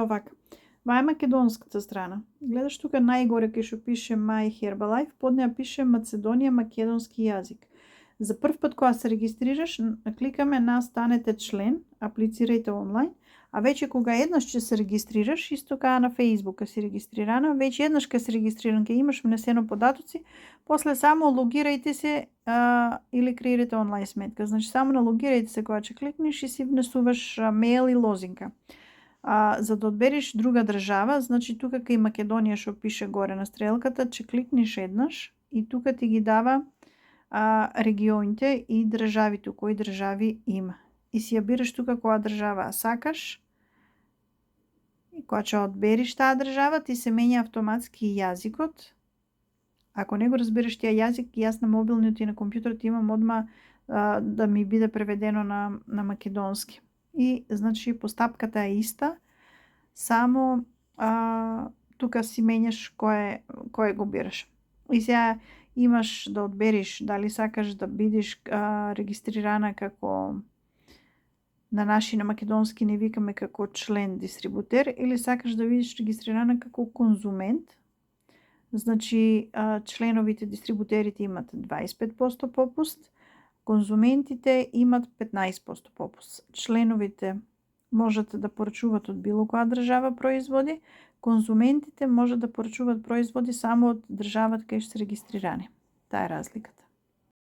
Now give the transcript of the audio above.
Овака. Ова е македонската страна. Гледаш тука најгоре кај што пише My Herbalife, под неа пише Македонија македонски јазик. За прв пат кога се регистрираш, кликаме на станете член, аплицирајте онлайн, а веќе кога еднаш ќе се регистрираш, исто кај на Facebook си регистрирана, веќе еднаш кога се регистриран, ќе имаш внесено податоци, после само логирајте се или креирајте онлайн сметка. Значи само на логирајте се кога ќе кликнеш и си внесуваш мејл и лозинка. За да одбереш друга држава, значи тука кај Македонија што пише горе на стрелката, ќе кликнеш еднаш и тука ти ги дава регионите и државите, кои држави има. И си ја бираш тука која држава сакаш. И кога ќе одбериш таа држава, ти се менја автоматски јазикот. Ако не го разбираш таа јазик, јас на мобилниот и на компјутерот имам одма да ми биде преведено на македонски. И значи постапката е иста, само тука си менјаш кој го бираш. И сега имаш да одбериш дали сакаш да бидеш регистрирана како на наши на македонски не викаме како член дистрибутер или сакаш да бидеш регистрирана како конзумент. Значи членовите дистрибутерите имат 25% попуст, конзументите имат 15% попуст. Членовите можат да порачуваат од било која држава производи, конзументите можат да порачуваат производи само од државата кај што се регистрирани. Таа е разликата.